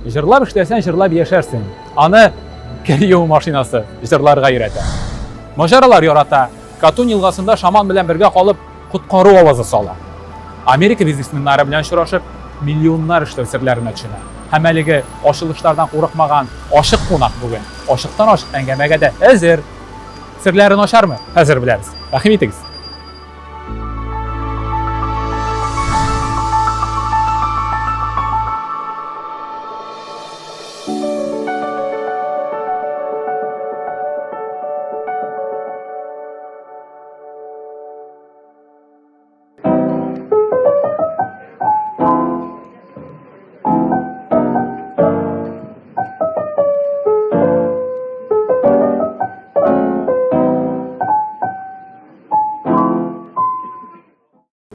Җырлап эшләсәң, җырлап яшәрсең. Аны кер юу машинасы җырларга өйрәтә. Маҗаралар ярата. Катун елгасында шаман белән бергә калып, коткару авазы сала. Америка бизнесменнары белән очрашып, миллионнар эшләү серләренә төшенә. Һәм әлеге ачылышлардан курыкмаган ачык кунак бүген ачыктан-ачык әңгәмәгә дә әзер. Серләре начармы? Хәзер беләбез. Рәхим итегез.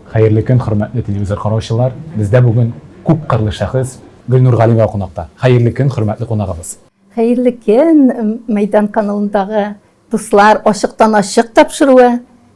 Хәерле көн, хөрмәтле телевизор караучылар. Бездә бүген күп кырлы шәхес Гөлнур Галимова кунакта. Хәерле көн, хөрмәтле кунагыбыз. Хәерле көн, Мәйдан каналындагы дуслар, ачыктан-ачык тапшыруы.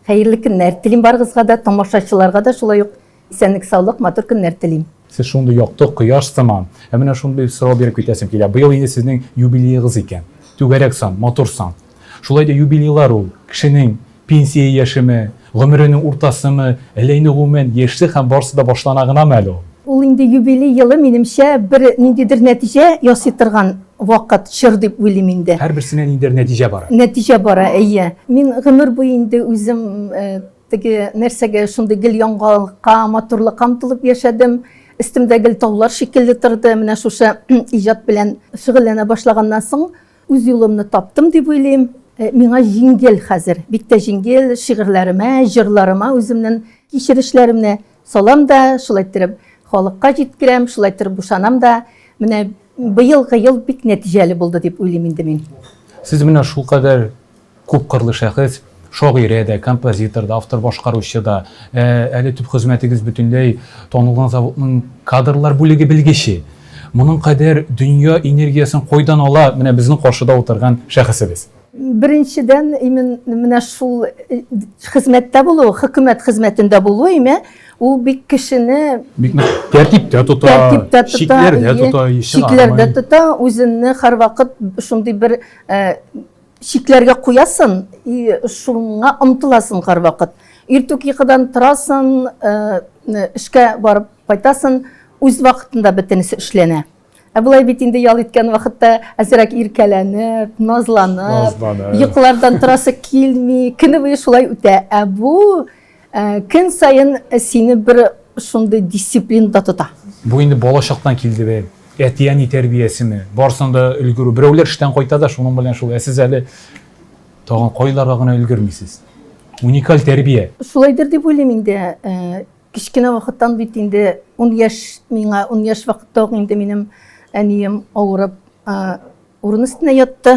Хәерле көннәр телим барыгызга да, тамашачыларга да шулай ук исәнлек-саулык, матур көннәр телим. Сез шундый якты кояш сыман. Ә менә шундый сорау биреп китәсем килә. Быел инде сезнең юбилеегыз икән. Түгәрәк сан, матур сан. Шулай да юбилейлар ул кешенең пенсия яшеме, гомеренең уртасымы, әллә инде гомумән яшьлек һәм барысы да башлана гынамы әле ул? Ул инде юбилей елы, минемчә, бер ниндидер нәтиҗә ясый торган вакыт, чор дип уйлыйм инде. Һәрберсенә ниндидер нәтиҗә бара. Нәтиҗә бара, әйе. Мин гомер буе инде үзем теге нәрсәгә шундый гел яңалыкка, матурлыкка омтылып яшәдем. Өстемдә гел таулар шикелле торды. Менә шушы иҗат белән шөгыльләнә башлаганнан соң үз юлымны таптым дип уйлыйм. Миңа җиңел хәзер, бик тә җиңел шигырьләремә, җырларыма үземнең кичерешләремне салам да, шулай иттереп халыкка җиткерәм, шулай иттереп бушанам да. Менә быелгы ел бик нәтиҗәле булды дип уйлыйм инде мин. Сез менә шулкадәр Күпкырлы шәхес, шагыйрә дә, композитор да, автор-башкаручы да. Әле төп хезмәтегез бөтенләй танылган заводның кадрлар бүлеге белгече. Моның кадәр дөнья энергиясен кайдан ала менә безнең каршыда утырган шәхесебез? Беренчедән, именно менә шул хезмәттә булу, хөкүмәт хезмәтендә булу, име, ул бик кешене бик нык тәртиптә тота, тәртиптә тота, чикләрдә тота, чикләрдә тота, үзеңне һәрвакыт шундый бер Чикләргә куясын и шуңа омтыласың һәрвакыт. Иртүк йокыдан торасың, эшкә барып кайтасың, үз вакытында бөтенесе эшләнә. Ә болай бит инде ял иткән вакытта әзрәк иркәләнеп, назланып, йокылардан торасы килми, көне буе шулай үтә. Ә бу көн саен сине бер шундый дисциплинада тота. Бу инде бала чактан килде бе? Әти-әни тәрбиясеме? Барысына да өлгерү. Берәүләр эштән кайта да, шуның белән шул. Ә сез әле тагын кайларга гына өлгермисез. Уникаль тәрбия. Шулайдыр дип уйлыйм инде. Кечкенә вакыттан бит инде 10 яшь миңа, 10 яшь вакытта ук инде минем әнием авырып урын өстенә ятты.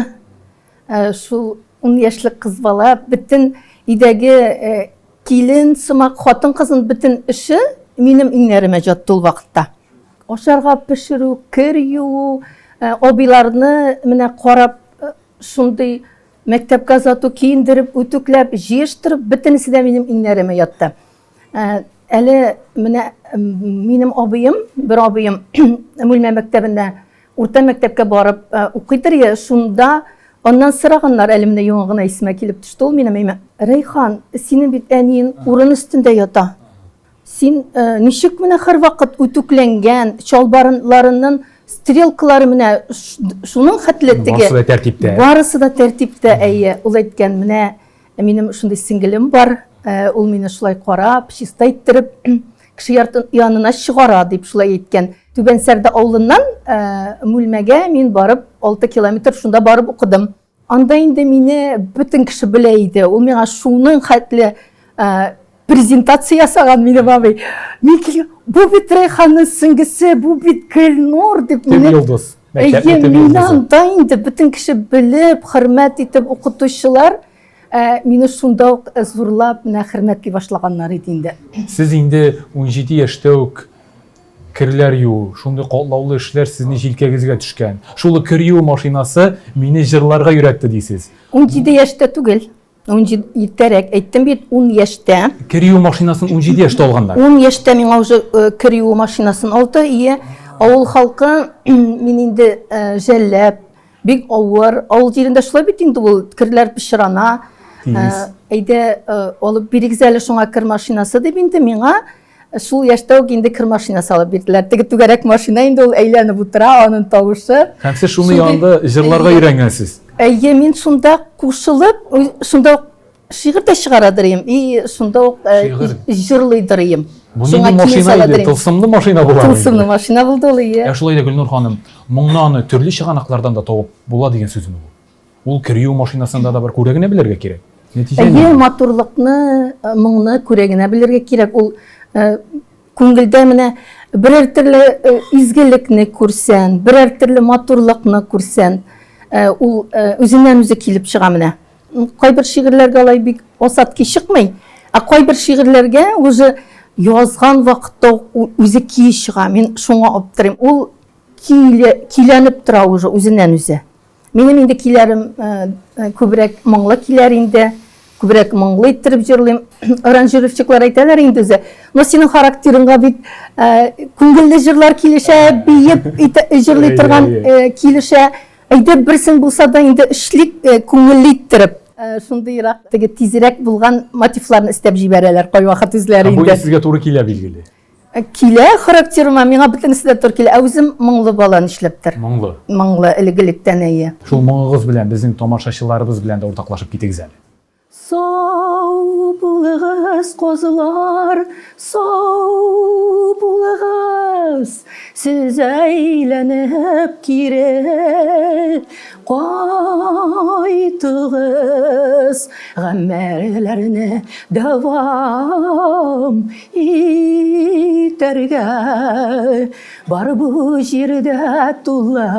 Шул 10 яшьлек кыз бала бөтен өйдәге килен сымак хатын-кызның бөтен эше минем иңнәремә ятты ул вакытта. Ашарга пешерү, кер юу, абыйларны менә карап, шундый мәктәпкә озату, киендереп, үтүкләп, җыештырып, бөтенесе дә минем иңнәремә ятты. Әле менә минем абыем, бер абыем Мүлмә мәктәбендә урта мәктәпкә барып укыйдыр, я, шунда аннан сораганнар, әле менә яңа гына исемә килеп төште ул минем, әйме, Рәйхан, синең бит әниең урын өстендә ята. Син ничек менә һәрвакыт үтүкләнгән, чалбарларының стрелкалары менә шуның хәтле теге. Барысы да тәртиптә. Барысы да тәртиптә, әйе. Ул әйткән, менә минем шундый сеңгелем бар, ул мине шулай карап, чиста иттереп, кеше янына чыгара, дип шулай әйткән. Түбән Сәрдә авылыннан Мүлмәгә мин барып, 6 километр шунда барып укыдым. Анда инде мине бөтен кеше белә иде. Ул миңа шуның хәтле презентация ясаган минем абый. Мин килгән, бу бит Рәйханның сеңгесе, бу бит Гөлнур дип мине. Йолдыз. Әйе, мине анда инде бөтен кеше белеп, хөрмәт итеп, укытучылар мине шунда ук зурлап, менә хөрмәтли башлаганнар иде инде. Сез инде 17 яшьтә үк Керләр юу, шундый катлаулы эшләр сезнең җилкәгезгә төшкән. Шул ук кер юу машинасы мине җырларга өйрәтте, дисез. 17 яшьтә түгел, 17 иртәрәк, әйттем бит, ун яшьтә. Кер юу машинасын 17 яшьтә алганнар. Ун яшьтә миңа уже кер юу машинасын алды, ие. Авыл халкы мин инде э, жәлләп, бик авыр. Авыл җирендә шулай бит инде ул, керләр пычрана. Э, әйдә, э, алып бирегез әле шуңа кер машинасы дип инде миңа шул яшьтә үк инде кер машинасы алып бирделәр. Теге түгәрәк машина инде ул әйләнеп утыра, аның тавышы. Һәм сез шуны янында җырларга өйрәнгәнсез. Әйе, мин шунда кушылып, шунда Шигырь дә чыгарадыр идем, и шунда ук э, җырлыйдыр идем. Бу нинди машина иде? Тылсымлы машина була. Тылсымлы машина булды ул, ие. Ә шулай да, Гөлнур ханым, моңны аны төрле чыганаклардан да табып була дигән сүзме бу? Ул кер юу машинасында да бар, күрә генә белергә кирәк. Нәтиҗә Әйе, матурлыкны, э, моңны күрә генә белергә кирәк. Ул э, күңелдә менә берәр төрле изгелекне күрсән, берәр төрле матурлыкны күрсән, ул үзеннән-үзе килеп чыга менә. Кайбер шигырьләргә алай бик осадки чыкмый, ә кайбер шигырьләргә уже язган вакытта ук үзе көе чыга. Мин шуңа аптырыйм. Ул көйләнеп тора уже үзеннән үзе. Минем инде көйләрем э, э, күбрәк моңлы көйләр инде. Күбрәк моңлы иттереп җырлыйм. Аранжировщиклар әйтәләр инде үзе. Но синең характерыңга бит э, күңелле җырлар килешә, биеп җырлый торган килешә. Әйдә берсен булса да инде эшлик, э, күңелле иттереп. Э, шундыйрак теге тизрәк булган мотивларны эстәп җибәрәләр кайвакыт үзләре инде. Бу сезгә туры килә билгеле. Э, килә характерыма, миңа бөтенесе дә туры килә. Ә үзем моңлы бала нишләптер. Моңлы. Моңлы элек-электән әйе. Шул моңыгыз белән безнең тамашачыларыбыз белән дә уртаклашып китегез әле. Сау булыгыз, козылар, сау булыгыз, сез әйләнеп кире кайтыгыз, гамәлләрне дәвам итәргә, бар бу җирдә тулы.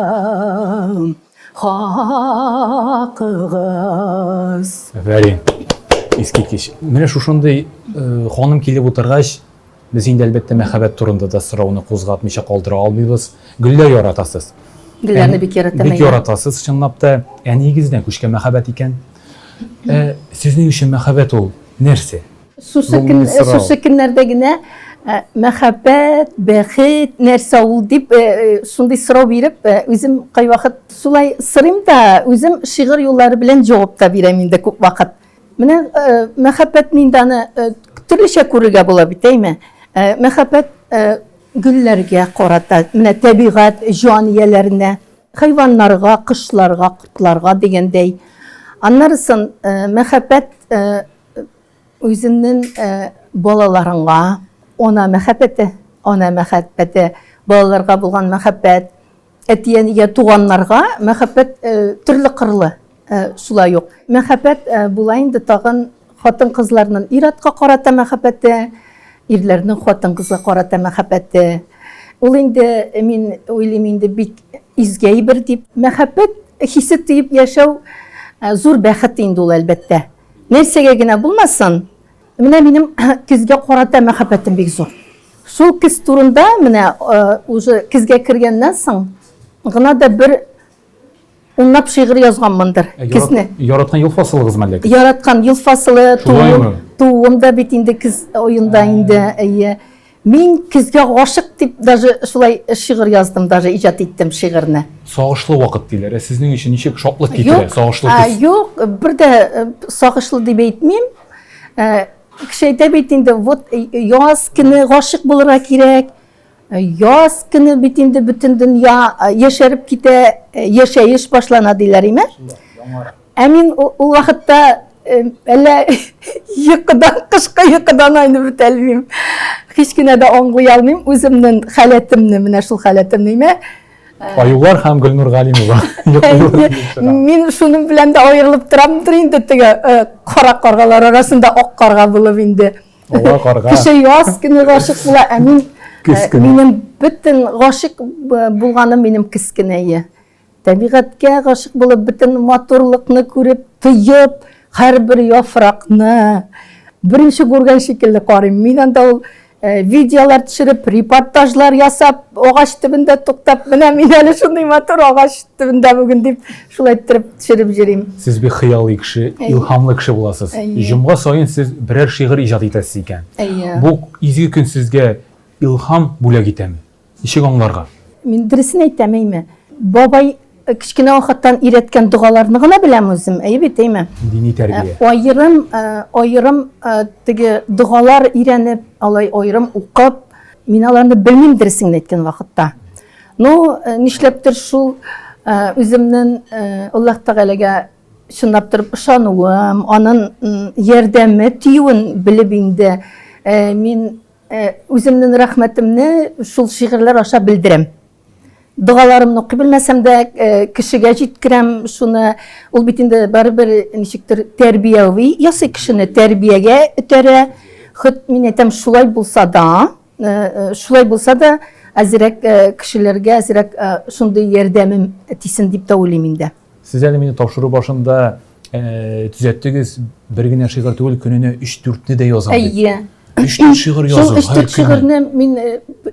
Хакыгыз. Афәрин. Искиткеч. Менә шушындый э, ханым килеп утыргач, без инде әлбәттә мәхәббәт турында да сорауны кузгатмыйча калдыра алмыйбыз. Гөлләр яратасыз. Гөлләрне бик яратам. Бик яратасыз, чынлап та. Әниегездән күчкән мәхәббәт икән. Ә, сезнең өчен мәхәббәт ул нәрсә? Шушы көн, шушы көннәрдә генә э, мәхәббәт, бәхет нәрсә ул дип э, э, шундый сорау биреп, үзем кайвакыт шулай сорыйм да, үзем шигырь юллары белән җавап та бирәм инде күп вакыт. Менә мәхәббәтне инде аны төрлечә күрергә була бит, әйме? Мәхәббәт гөлләргә карата, менә табигать, җан ияләренә, хайваннарга, кошларга, кортларга дигәндәй. Аннарысын мәхәббәт Үзеңнең балаларыңа ана мәхәббәте, ана мәхәббәте, балаларга булган мәхәббәт, әти-әнигә, туганнарга мәхәббәт төрле кырлы шулай ук. Мәхәббәт була инде тагын хатын-кызларның ир-атка карата мәхәббәте, ирләрнең хатын-кызга карата мәхәббәте. Ул инде, мин уйлыйм инде, бик изге әйбер дип. Мәхәббәт хисе тоеп яшәү зур бәхет инде ул, әлбәттә. Нәрсәгә генә булмасын, менә минем көзгә карата мәхәббәтем бик зур. Шул көз турында менә э, уже көзгә кергәннән соң гына да бер унлап шигырь язганмындыр. Ә, көзне. Яраткан ел фасылыгызмы әллә? Яраткан ел фасылы, тууым, тууым да бит инде көз аенда инде, әйе. Мин көзгә гашык дип даже шулай шигырь яздым, даже иҗат иттем шигырьне. Сагышлы вакыт диләр. Ә сезнең өчен ничек шатлык китерә сагышлы көз? Юк, бер дә э, сагышлы дип әйтмим. Э, кеше әйтә бит инде, вот э, яз көне гашык булырга кирәк. Яз көне бит инде бөтен дөнья яшәреп китә, яшәеш башлана диләр, име? Ә мин ул вакытта әллә йокыдан, кышкы йокыдан айнып бетә алмыйм. Һич кенә дә аңлый алмыйм үземнең халәтемне, менә шул халәтемне. Имә. Аюлар һәм Гөлнур Галимова. Мин шуның белән дә аерылып торамдыр инде теге кара каргалар арасында ак карга булып инде. Ала карга. Кеше яз көне гашык була, ә мин минем бөтен гашык булганым минем көз көне. Табигатькә гашыйк булып, бөтен матурлыкны күреп, тоеп, һәрбер яфракны беренче күргән шикелле карыйм. Мин анда ул э, видеолар төшереп, репортажлар ясап, агач төбендә туктап, менә мин әле шундый матур агач төбендә бүген дип, шулай иттереп төшереп йөрим. Сез бик хыялый кеше, илһамлы кеше буласыз. Җомга саен сез берәр шигырь иҗат итәсез икән. Бу изге көн сезгә илһам бүләк итәме? Ничек аңларга? Мин дөресен әйтәм, әйме. Бабай кечкенә вакыттан өйрәткән догаларны гына беләм үзем, әйе бит, әйме? Дини тәрбия. Аерым, аерым теге догалар өйрәнеп, алай аерым укып, мин аларны белмим дөресен әйткән вакытта. Ну, нишләптер шул үземнең Аллаһ Тәгаләгә чынлап торып ышануым, анын ярдәме тиюен белеп инде, мин үземнең рәхмәтемне шул шигырьләр аша белдерәм. Догаларымны укый белмәсәм дә, кешегә җиткерәм шуны. Ул бит инде барыбер ничектер тәрбияви ясый кешене, тәрбиягә этәрә. Хот мин әйтәм, шулай булса да, шулай булса да, әзрәк кешеләргә әзрәк шундый ярдәмем тисен дип тә уйлыйм инде. Сез әле мине тапшыру башында төзәттегез, бер генә шигырь түгел, көненә 3-4-не дә язам дип. Әйе. 3-4 шигырь язу. Шул 3-4 шигырьне мин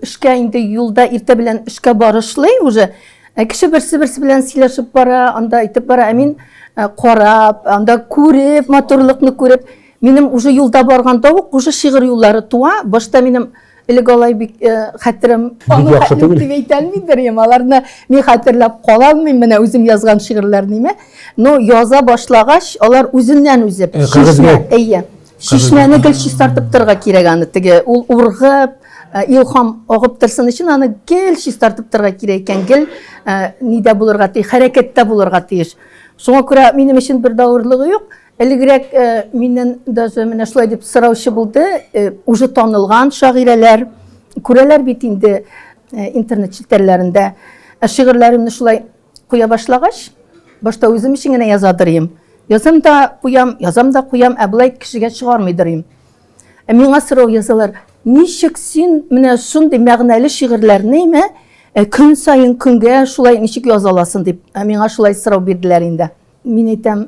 эшкә инде юлда иртә белән эшкә барышлый уже. Кеше берсе-берсе белән сөйләшеп бара, анда әйтеп бара, ә мин карап, анда күреп, матурлыкны күреп, минем уже юлда барганда ук уже шигырь юллары туа. Башта минем Элек алай бик э, хәтерем бик яхшы түгел дип әйтә алмыйдыр идем. Аларны мин хәтерләп кала алмыйм, менә үзем язган шигырьләрне име. Но яза башлагач, алар үзеннән үзе. Э, кәгазьгә. Әйе. Чишмәне гел чистартып торырга кирәк аны теге. Ул ургып, э, илһам агып торсын өчен аны гел чистартып торырга кирәк икән, гел нидә булырга тиеш, хәрәкәттә булырга тиеш. Шуңа күрә минем өчен бер дә авырлыгы юк. Элегрәк э, миннән даже менә шулай дип сораучы булды, э, уже танылган шагыйрәләр, күрәләр бит инде э, интернет челтәрләрендә. Ә шигырьләремне шулай куя башлагач, башта үзем өчен генә язадыр идем. Язам да куям, язам да куям, ә болай кешегә чыгармыйдыр идем. Ә миңа сорау язалар, ничек син менә шундый мәгънәле шигырьләрне име, көн саен көнгә шулай ничек яза аласың дип, миңа шулай сорау бирделәр инде. Мин әйтәм,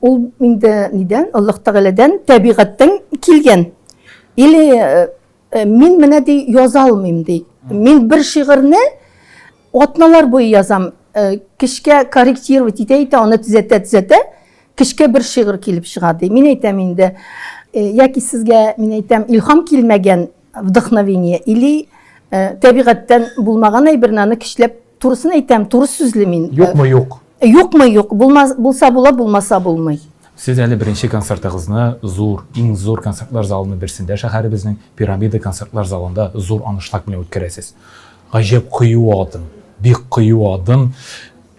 Ул инде нидән? Аллаһ Тәгаләдән, табигатьтән килгән. Или э, э, мин менә ди яза алмыйм ди. Мин бер шигырьне атналар буе язам. Э, кешкә корректировать итә итә, аны төзәтә төзәтә, кешкә бер шигырь килеп чыга ди. Мин әйтәм инде, яки сезгә мин әйтәм, илһам килмәгән вдохновение или табигатьтән булмаган әйберне аны көчләп Турысын әйтәм, туры сүзле мин. Юкмы юк? Юкмы юк, булмас, булса була, булмаса булмый. Сез әле беренче концертыгызны зур, иң зур концертлар залының берсендә шәһәребезнең Пирамида концертлар залында зур аншлаг белән үткәрәсез. Гаҗәп кыю адым, бик кыю адым.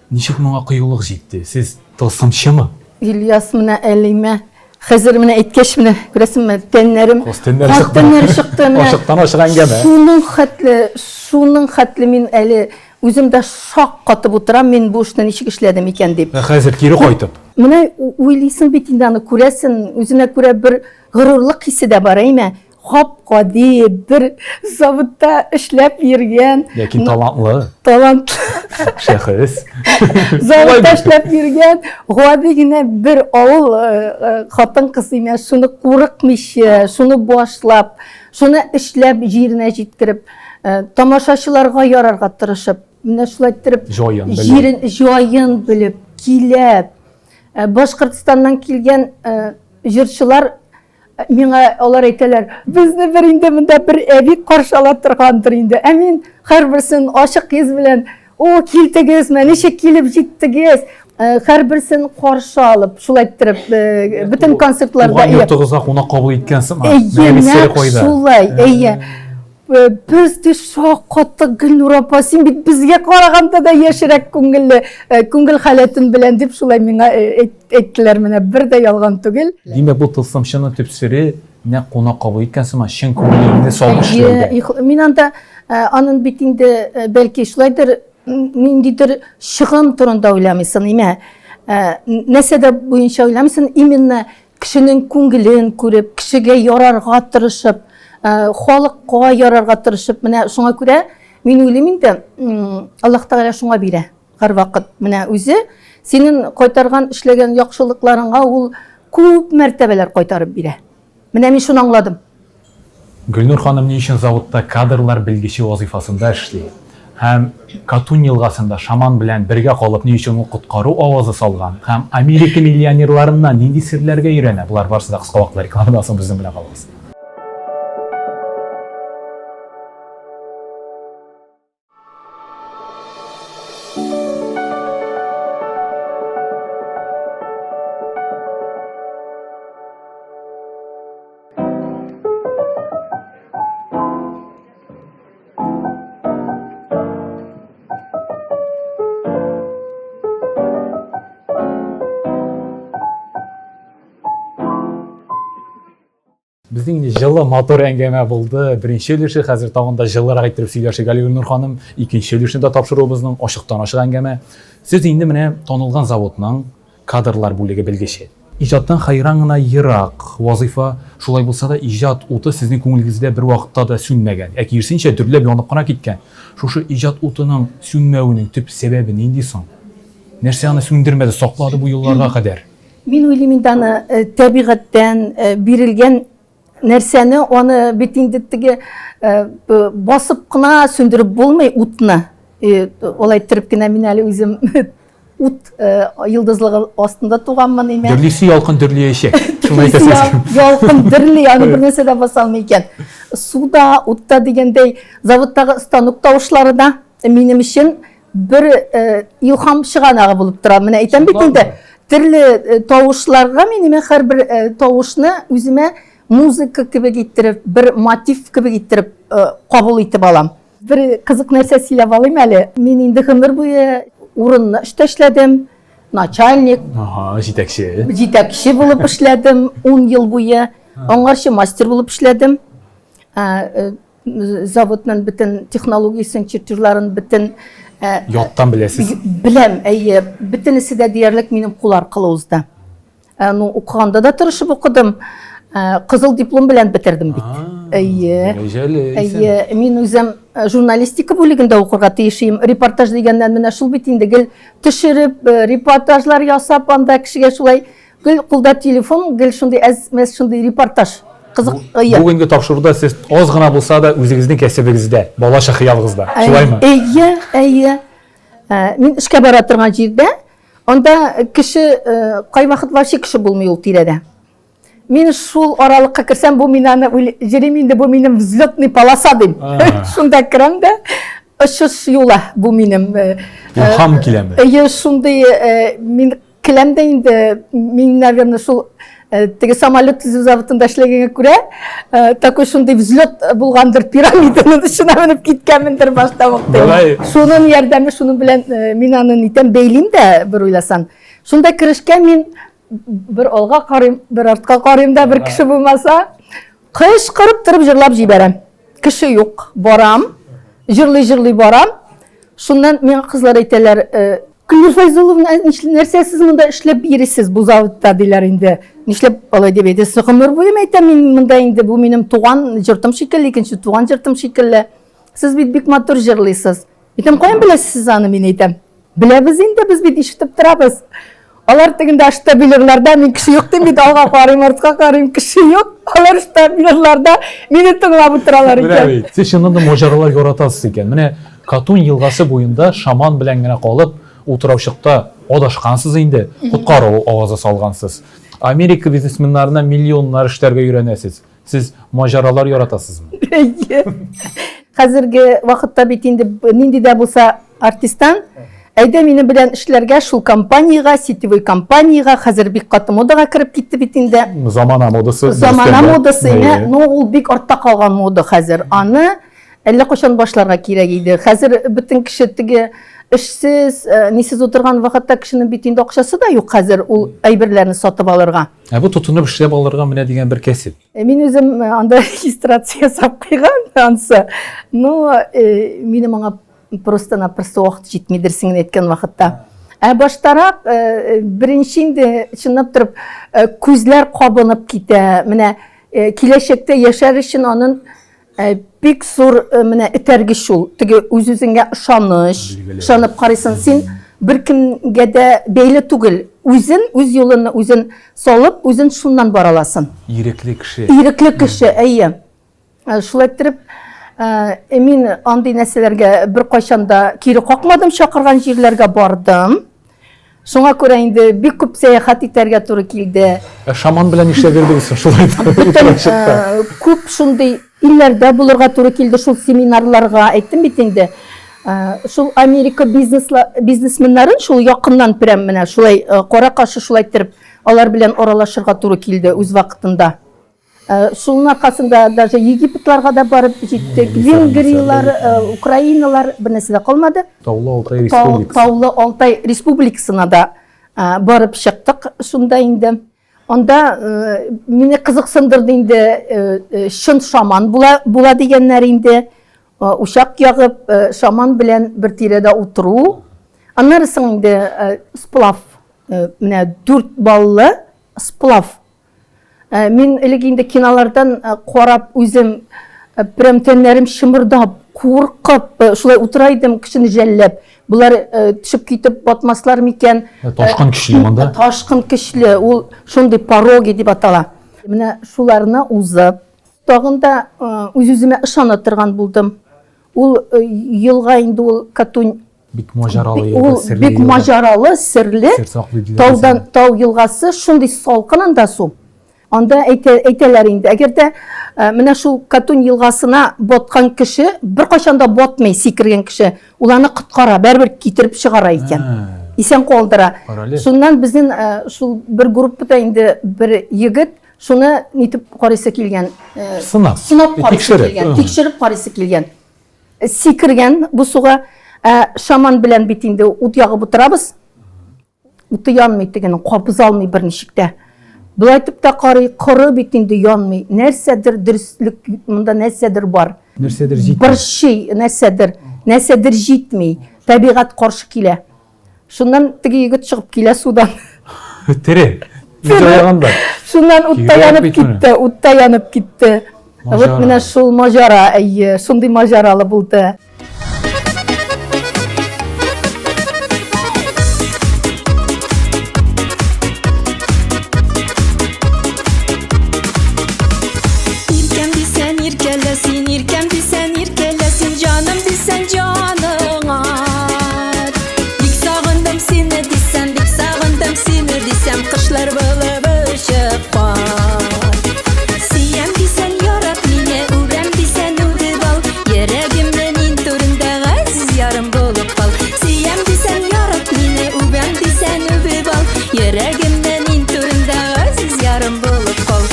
Ничек моңа кыюлык җитте? Сез тылсымчымы? Ильяс, менә әлимә Хәзер менә әйткәч менә, күрәсеңме, тәннәрем, Каз тәннәре чыкты. Тәннәре чыкты менә. Ачыктан ачык әңгәмә. Шуның хәтле, шуның хәтле мин әле үзем дә шак катып утырам, мин бу эшне ничек эшләдем икән дип. Ә хәзер кире кайтып. Менә уйлыйсың бит инде аны, күрәсең, үзенә күрә бер горурлык хисе дә бар, әйме? Гап-гади бер заводта эшләп йөргән. Ләкин талантлы. Талантлы. Шәхес. Заводта эшләп йөргән гади генә бер авыл э, э, хатын-кыз имә, шуны курыкмыйча, шуны башлап, шуны эшләп җиренә җиткереп, э, тамашачыларга ярарга тырышып, менә шулай иттереп җаен белеп, җирен җаен белеп, киләп, Башкортстаннан килгән җырчылар Миңа алар әйтәләр, безне бер инде монда бер әби каршы ала торгандыр инде. Ә мин һәрберсен ачык йөз белән, о, килдегезме, ничек килеп җиттегез? Э, һәрберсен каршы алып, шулай иттереп, э, бөтен концертларда. Туган йортыгызга кунак кабул иткән сыман. Әйе, нәкъ шулай, әйе. Э, без ди шаккаттык, Гөлнур апа, син бит безгә караганда да яшьрәк күңелле, күңел халәтен белән дип шулай миңа Әйттеләр менә, бер дә ялган түгел. Димәк, бу тылсымчының төп сере нәкъ кунак кабул иткән сыман чын күңелеңне салып эшләүдә. Әйе, мин анда анын бит инде бәлки шулайдыр, ниндидер чыгым турында уйламыйсың, имә. Нәрсә дә буенча уйламыйсың, именно кешенең күңелен күреп, кешегә ярарга тырышып, халыкка ярарга тырышып, менә шуңа күрә мин уйлыйм инде, Аллаһ Тәгалә шуңа бирә. Һәрвакыт менә үзе синең кайтарган, эшләгән яхшылыкларыңа ул күп мәртәбәләр кайтарып бирә. Менә мин шуны аңладым. Гөлнур ханым ни өчен заводта кадрлар белгече вазыйфасында эшли? Һәм Катунь елгасында шаман белән бергә калып ни өчен ул коткару авазы салган? Һәм Америка миллионерларыннан нинди серләргә өйрәнә? Болар барысы да кыска вакытлы рекламадан соң безнең белән калыгыз. Безнең инде җылы, матур әңгәмә булды. Беренче өлеше, хәзер тагын да җылырак иттереп сөйләшик әле Гөлнур ханым. Икенче өлешне дә тапшыруыбызның ачыктан-ачык әңгәмә. Сез инде менә танылган заводның кадрлар бүлеге белгече. Иҗаттан хәйран гына ерак вазыйфа, шулай булса да иҗат уты сезнең күңелегездә бервакытта да сүнмәгән, ә киресенчә, дөрләп янып кына киткән. Шушы иҗат утының сүнмәвенең төп сәбәбе нинди соң? Нәрсә аны сүндермәде, саклады бу елларга кадәр? Мин уйлыйм инде аны э, табигатьтән э, бирелгән нәрсәне, аны бит инде теге э, басып кына сүндереп булмый утны. Алай иттереп кенә мин әле үзем ут йолдызлыгы астында туганмын име. Дөрлисе ялкын дөрлиячәк. Шуны әйтәсез. Ялкын дөрли, аны бер нәрсә дә баса алмый икән. Суда, утта дигәндәй, заводтагы станок тавышлары да минем өчен бер илһам чыганагы булып тора. Менә әйтәм бит инде, төрле тавышларга мин имә һәрбер тавышны үземә музыка кебек иттереп, бер мотив кебек иттереп кабул итеп алам. Бер кызык нәрсә сөйләп алыйм әле. Мин инде гомер буе урынны эштә эшләдем. Начальник. Ага, җитәкче. Җитәкче булып эшләдем 10 ел буе. Аңарчы мастер булып эшләдем. Заводның бөтен технологиясен, чертежларын бөтен яттан беләсез. Беләм, әйе. Бөтенесе дә диярлек минем кул аркылы узды. Ну, укыганда да тырышып укыдым. Кызыл диплом белән бетердем бит. Әйе. Әйе, мин үзем журналистика бүлегендә укырга тиеш идем. Репортаж дигәннән менә шул бит инде гел төшереп, репортажлар ясап, анда кешегә шулай гел кулда телефон, гел шундый әз-мәз шундый репортаж. Кызык. Бүгенге тапшыруда сез аз гына булса да үзегезнең кәсебегездә, балача хыялыгызда. Шулаймы? Әйе, әйе. Мин эшкә бара торган җирдә Анда кеше, э, кайвакыт вообще кеше булмый ул тирәдә. Мин шул аралыкка керсәм, бу мин аны җөрим инде, бу минем взлетный полоса дим. Шунда керәм дә, очыш юлы бу минем. Э, Илһам киләме? Әйе, шундый э, мин келәм дә инде, мин, наверное, шул Э, теге самолет төзү заводында эшләгәнгә күрә, э, такой шундый взлет булгандыр, пирамиданың очына менеп киткәнмендер башта ук. Шуның ярдәме, шуның белән э, мин аны нитәм, бәйлим дә бер уйласаң. Шунда керешкә мин бер алга карыйм, бер артка карыйм да, бер кеше булмаса, кычкырып торып җырлап җибәрәм. Кеше юк, барам, җырлый-җырлый барам. Шуннан миңа кызлар әйтәләр, э, Гөлнур Фәйзулловна, нәрсә сез монда эшләп йөрисез бу заводта, диләр инде. Нишләп алай дип әйтәсез? Гомер буе әйтәм мин монда инде, бу минем туган җортым шикелле, икенче туган җортым шикелле. Сез бит бик матур җырлыйсыз. Әйтәм, каян беләсез сез аны, мин әйтәм. Беләбез инде, без бит ишетеп торабыз. Алар тегендә штабелерларда, мин кеше юк дим бит, алга карыйм, артка карыйм, кеше юк. Алар штабелерларда мине тыңлап утыралар икән. Менә бит, сез чыннан да маҗаралар яратасыз икән. Менә Катунь елгасы буенда шаман белән генә калып, утраучыкта адашкансыз инде, коткару авазы салгансыз. Америка бизнесменнарына миллионнар эшләргә өйрәнәсез. Сез маҗаралар яратасызмы? Әйе. Хәзерге вакытта бит инде нинди дә булса артисттан әйдә минем белән эшләргә шул компаниягә, сетевой компаниягә, хәзер бик каты модага кереп китте бит инде. Замана модасы. Замана модасы, но ул бик артта калган мода хәзер. Аны әллә кайчан башларга кирәк иде. Хәзер бөтен кеше теге эшсез, э, нисез утырган вакытта кешенең бит инде акчасы да юк хәзер ул әйберләрне сатып алырга. Ә бу тотынып эшләп алырга менә дигән бер кәсеп. Э, мин үзем э, анда регистрация ясап куйган ансы. Но э, минем аңа просто-напросто вакыт җитмидер синең әйткән вакытта. Ә баштарак беренче инде чынлап торып күзләр кабынып китә. Менә киләчәктә яшәр өчен анын Э, бик зур э, менә этәргеч ул. Теге үз-үзеңә ышаныч, ышанып карыйсың. Син беркемгә дә бәйле түгел. Үзен, үз юлыңны үзен салып, үзен шуннан бара аласың. Ирекле кеше. Ирекле кеше, әйе. Э, шулай иттереп, мин андый нәрсәләргә беркайчан да кире какмадым, чакырган җирләргә бардым. Шуңа күрә инде бик күп сәяхәт итәргә туры килде. Ә шаман белән нишләп йөрдегез соң шулай Бөтен э, күп шундый илләрдә булырга туры килде шул семинарларга, әйттем бит инде. Э, шул Америка бизнесла, бизнесменнарын шул якыннан прям менә шулай э, кара-каршы шулай иттереп алар белән аралашырга туры килде үз вакытында. Э, шуның аркасында даже Египетларга да барып җиттек. Венгриялар, э, Украиналар бер нәрсә дә калмады. Таулы Алтай республикасы. Таулы Алтай республикасына да э, барып чыктык шунда инде. Анда мине кызыксындырды инде, чын шаман була, була дигәннәр инде. Учак ягып, шаман белән бер тирәдә утыру. Аннары соң инде сплав, менә 4 баллы сплав. Мин элек инде кинолардан карап үзем прям тәннәрем чымырдап, куркып, шулай утыра идем, кешене жәлләп. Болар төшеп китеп батмаслар микән? Ташкын көчле монда. Ташкын көчле, ул шундый пороги дип атала. Менә шуларны узып, тагын да үз-үземә ышана торган булдым. Ул елга инде ул Катунь Бик маҗаралы елга, ул серле бик маҗаралы, серле. Сер саклый диләр. Таудан тау елгасы шундый салкын анда су. Анда әйтә, әйтәләр инде, әгәр дә э, менә шул Катунь елгасына баткан кеше беркайчан да батмый, сикергән кеше, ул аны коткара, бәрбер китереп чыгара икән. Исән калдыра. Шуннан безнең э, шул бер группада инде бер егет шуны нитеп карыйсы килгән. Э, сынап. Сынап карыйсы килгән, тикшереп карыйсы килгән. Сикергән бу суга. Ә шаман белән бит инде ут ягып утырабыз. Уты янмый тегенең, кабыза алмый берничек тә. Болай итеп тә карый, коры бит инде янмый. Нәрсәдер дөреслек, монда нәрсәдер бар. Нәрсәдер җитми. Борчый, нәрсәдер, нәрсәдер җитми. Табигать каршы килә. Шуннан теге егет чыгып килә судан. Тере. Үз аягында. Шуннан утта янып китте, утта янып китте. Вот менә шул маҗара, әйе, шундый маҗаралы булды. Иркәм дисән, иркәлә син, иркәм дисән, иркәлә син, җаным дисән, җаныңа. Бик сагындым сине дисәм, бик сагындым сине дисәм, кышлар булып очып кайт. Сөям дисәң, ярат мине, үбәм дисәң, үбеп ал. Йөрәгемнең иң түрендә газиз ярым булып кал. Сөям дисәң, ярат мине, үбәм дисәң, үбеп ал. Йөрәгемнең иң түрендә газиз ярым булып кал.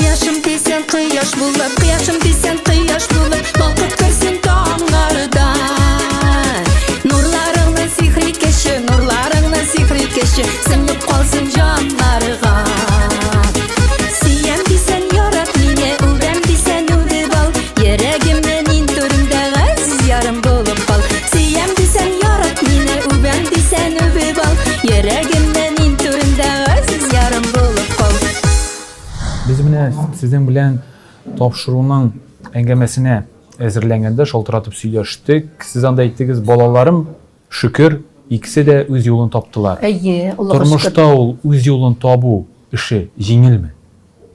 Кояшым дисәң, кояш булып, кояшым дисәң, кояш булып, балкып керсен таңнарда. Нурларыңны сихри кеше, нурларыңны сихри кеше, сеңеп калсын җаннарга. Сөям дисәң, ярат мине, үбәм дисәң, үбеп ал. Йөрәгемнең иң түрендә газиз ярым булып кал. Сөям дисәң, ярат мине, үбәм дисәң, үбеп ал. Йөрәгемнең иң түрендә газиз ярым булып кал. Без менә сезнең белән тапшыруның әңгәмәсенә әзерләнгәндә шалтыратып сөйләштек. Сез анда әйттегез, балаларым, шөкер, икесе дә үз юлын таптылар. Әйе, Аллага шөкер. Тормышта ул үз юлын табу эше җиңелме?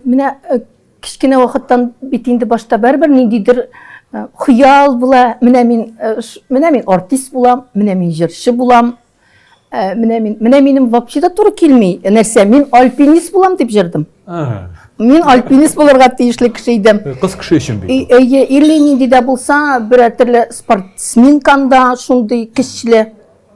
Менә э, кечкенә вакыттан бит инде башта барыбер ниндидер э, хыял була. Менә мин э, менә мин артист булам, менә мин җырчы булам. Ә, менә мин, менә минем вообще да туры килми. Нәрсә, мин альпинист булам дип җырдым. Мин альпинист булырга тиешле кеше идем. Э, кыз кеше өчен бит. Әйе, или нинди дә булса, берәр төрле спортсменкам да шундый көчле.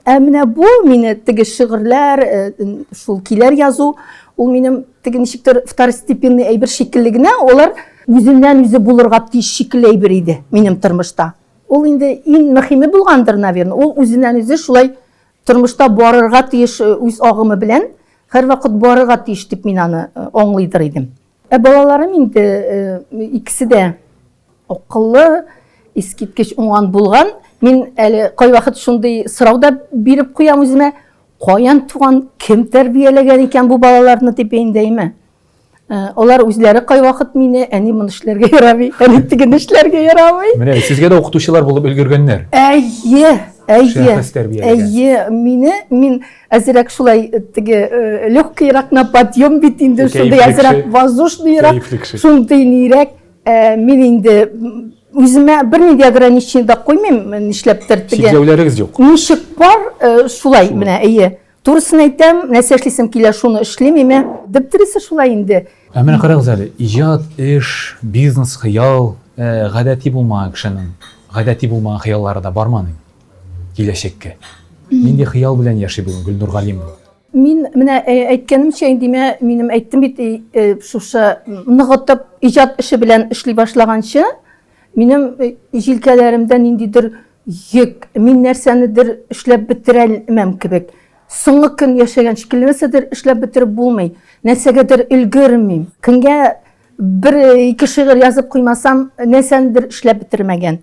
Ә менә бу мине теге шигырьләр, э, шул көйләр язу, ул минем теге ничектер второстепенный әйбер шикелле генә, алар үзеннән үзе булырга тиеш шикелле әйбер иде минем тормышта. Ул инде иң мөһиме булгандыр, наверное. Ул үзеннән үзе шулай тормышта барырга тиеш э, үз агымы белән, һәрвакыт барырга тиеш дип мин аны э, аңлыйдыр идем. Ә балаларым инде э, икесе дә акыллы, искиткеч уңган булган. Мин әле кайвакыт шундый сорау да биреп куям үземә. Каян туган, кем тәрбияләгән икән бу балаларны дип инде, әйме? Э, алар үзләре кайвакыт мине, әни моны эшләргә ярамый, әни тегене эшләргә ярамый. Менә сезгә дә укытучылар булып өлгергәннәр. Әйе, әйе. Әйе, мине мин әзрәк шулай э, теге э, легкийрак на подъем бит инде, шундый әзрәк воздушныйрак, шундый нирәк. Мин инде үземә бернинди ограничение да куймыйм, нишләптер теге. Чикләүләрегез юк. Ничек бар, шулай менә, әйе. Турысын әйтәм, нәрсә эшлисем килә, шуны эшлим, име. Дөресе шулай инде. Ә менә карагыз әле, иҗат, эш, бизнес, хыял, гадәти булмаган кешенең гадәти булмаган хыяллары да бармы аның киләчәккә? Нинди хыял белән яши бүген Гөлнур Галимова? Мин менә әйткәнемчә инде, минем әйттем бит, шушы ныгытып иҗат эше белән эшли башлаганчы, минем җилкәләремдә ниндидер йөк, мин нәрсәнедер эшләп бетерәлмәм кебек. Соңгы көн яшәгән шикелле нәрсәдер эшләп бетереп булмый, нәрсәгәдер өлгермим. Көнгә бер ике шигырь язып куймасам, нәрсәнедер эшләп бетермәгән.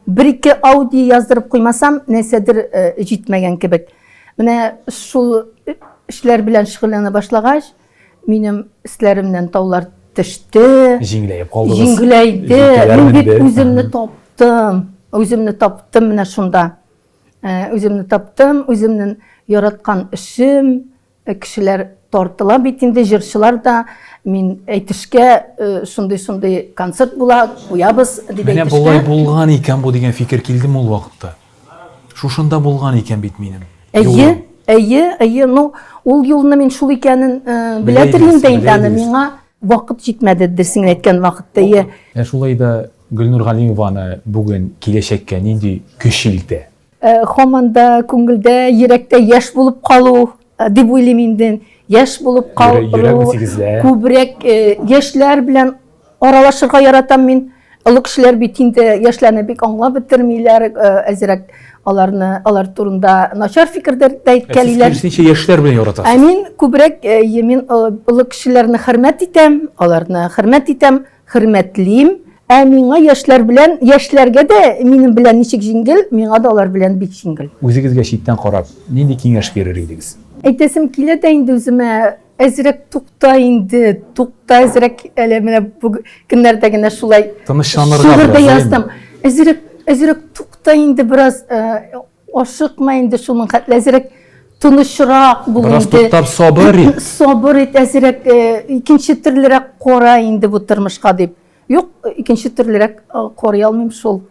Бер-ике аудио яздырып куймасам, нәрсәдер җитмәгән кебек. Менә шул эшләр белән шөгыльләнә башлагач, минем өсләремнән таулар төште. Җиңеләеп калдыгыз. Җиңеләйде. Мин бит үземне таптым. Үземне таптым менә шунда. Үземне таптым, үземнең яраткан эшем, кешеләр тартыла бит инде, җырчылар да, мин әйтешкә шундый-шундый концерт була, куябыз дип әйтешкә. Менә болай булган икән бу дигән фикер килдеме ул вакытта? Шушында булган икән бит минем. Әйе, әйе, әйе, ну ул юлны мин шул икәнен беләдер инде инде аны миңа вакыт җитмәде, дөресен әйткән вакытта, әйе. Ә шулай да Гөлнур Галимованы бүген киләчәккә нинди көч илтә? Һаман да күңелдә, йөрәктә яшь булып калу дип уйлыйм инде. Яшь булып калу. Йөрәк унсигездә. Күбрәк яшьләр белән аралашырга яратам мин. Олы кешеләр бит инде яшьләрне бик аңлап бетермиләр, әзрәк аларны, алар турында начар фикердә дә әйткәлиләр. Сез киресенчә яшьләр белән яратасыз. Ә мин күбрәк, мин олы кешеләрне хөрмәт итәм, аларны хөрмәт итәм. Хөрмәтлим. Ә миңа яшьләр белән, яшьләргә дә минем белән ничек җиңел, миңа да алар белән бик җиңел. Үзегезгә читтән карап, нинди киңәш бирер идегез? Әйтәсем килә дә инде үземә, әзрәк тукта инде, тукта әзрәк, әле менә бу көннәрдә генә шулай Тынычланырга шигырь дә яздым. Әзрәк, әзрәк тукта инде бераз, ашыкма инде шуның хәтле, әзрәк тынычрак бул инде. Бераз туктап сабыр ит. Сабыр ит, әзрәк икенче төрлерәк кара инде бу тормышка дип. Юк, икенче төрлерәк карый алмыйм шул.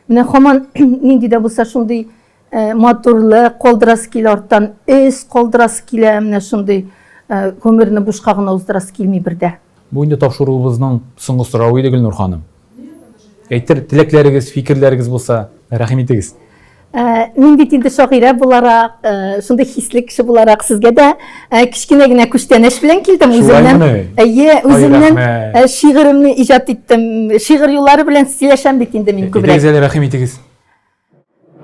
Менә һаман нинди дә булса шундый матурлык калдырасы килә арттан, эз калдырасы килә, менә шундый гомерне бушка гына уздырасы килми бер дә. Бу инде тапшыруыбызның соңгы соравы иде, Гөлнур ханым. Әйтер теләкләрегез, фикерләрегез булса, рәхим итегез. Ә, мин бит инде шагыйрә буларак, э, шундый хисле кеше буларак сезгә дә э, кечкенә генә күчтәнәч белән килдем үземнән. Әйе, үземнән э, шигыремне иҗат иттем. Шигырь юллары белән сөйләшәм бит инде мин күбрәк. Әйдәгез әле, рәхим итегез.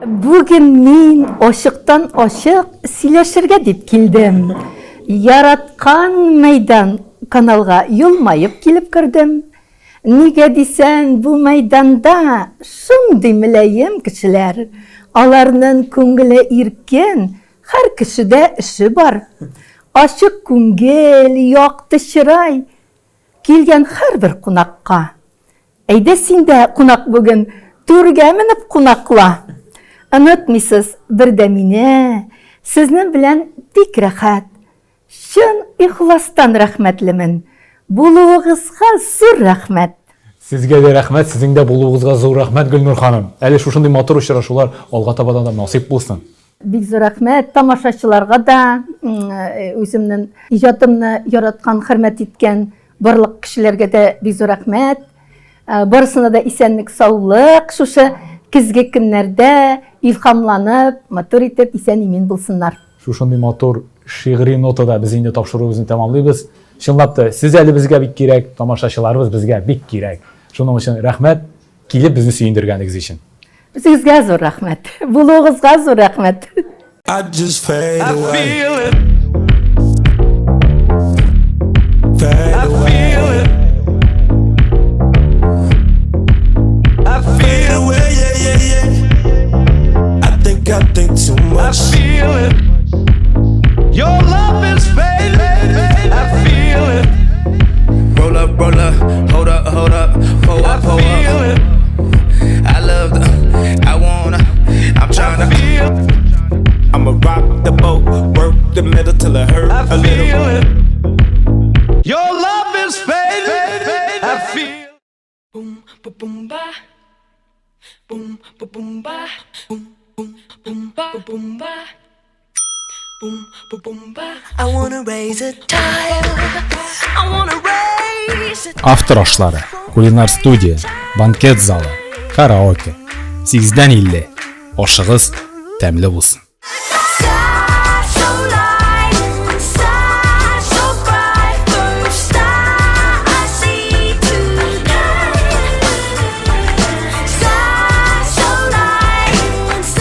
Бүген мин ачыктан-ачык сөйләшергә дип килдем. Яраткан мәйдан каналга елмаеп килеп кердем. Нигә дисәң, бу мәйданда шундый мөлаем кешеләр. Аларның күңеле иркен, һәр кешедә эше бар. Ачык күңел, якты чырай килгән һәрбер кунакка. Әйдә син дә кунак бүген, түргә менеп кунакла. Онытмыйсыз бер дә мине, сезнең белән бик рәхәт. Чын ихластан рәхмәтлемен. Булуыгызга зур рәхмәт. Сезгә дә рәхмәт, сезнең дә булуыгызга зур рәхмәт, Гөлнур ханым. Әле шушындый матур очрашулар алга таба да насыйп булсын. Бик зур рәхмәт тамашачыларга да, үземнең иҗатымны яраткан, хөрмәт иткән барлык кешеләргә дә бик зур рәхмәт. Барысына да исәнлек, саулык, шушы көзге көннәрдә илһамланып, матур итеп исән-имин булсыннар. Шушындый матур шигъри нотада без инде тапшыруыбызны тәмамлыйбыз. Чынлап та, сез әле безгә бик кирәк, тамашачыларыбыз безгә бик кирәк. Шуның өчен рәхмәт, килеп безне сөендергәнегез өчен. Үзегезгә зур рәхмәт. Булуыгызга зур рәхмәт. I just fade away. I feel it. Fade I away. feel it. I Fade feel away, yeah, yeah, yeah. I think I think too I much. feel it. Your love is fading. I feel it. Roll up, roll up, hold up, hold up, pull I up, pull feel up. it. I love the, I wanna, I'm tryna. Feel. I'ma rock the boat, work the middle till it hurt I a little. feel it. Your love is fading. I feel. Boom, ba boom ba. Boom, ba boom ba. Boom, boom, boom ba, boom ba. Boom, ba boom ba. I wanna raise a child. I wanna raise a Автор ашлары, кулинар студия, банкет залы, караоке. Сигездән илле. Ашыгыз тәмле булсын. star so light, star so bright, first star I see tonight. Star so light, star.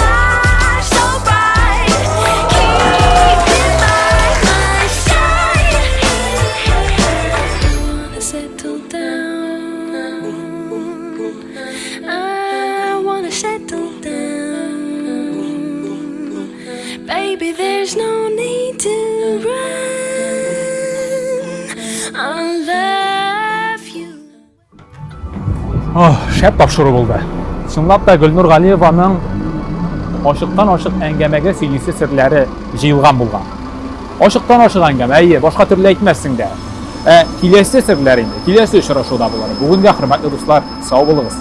Baby, there's no need to run. I love you. Ох, шәп тапшыру булды. Чынлап та Гөлнур Галиеваның ачыктан-ачык әңгәмәгә сөйлисе серләре җыелган булган. Ачыктан-ачык әңгәмә, әйе, башка төрле әйтмәссең дә. Ә киләсе серләр инде, киләсе очрашуда булыр. Бүгенгә, хөрмәтле дуслар, сау булыгыз.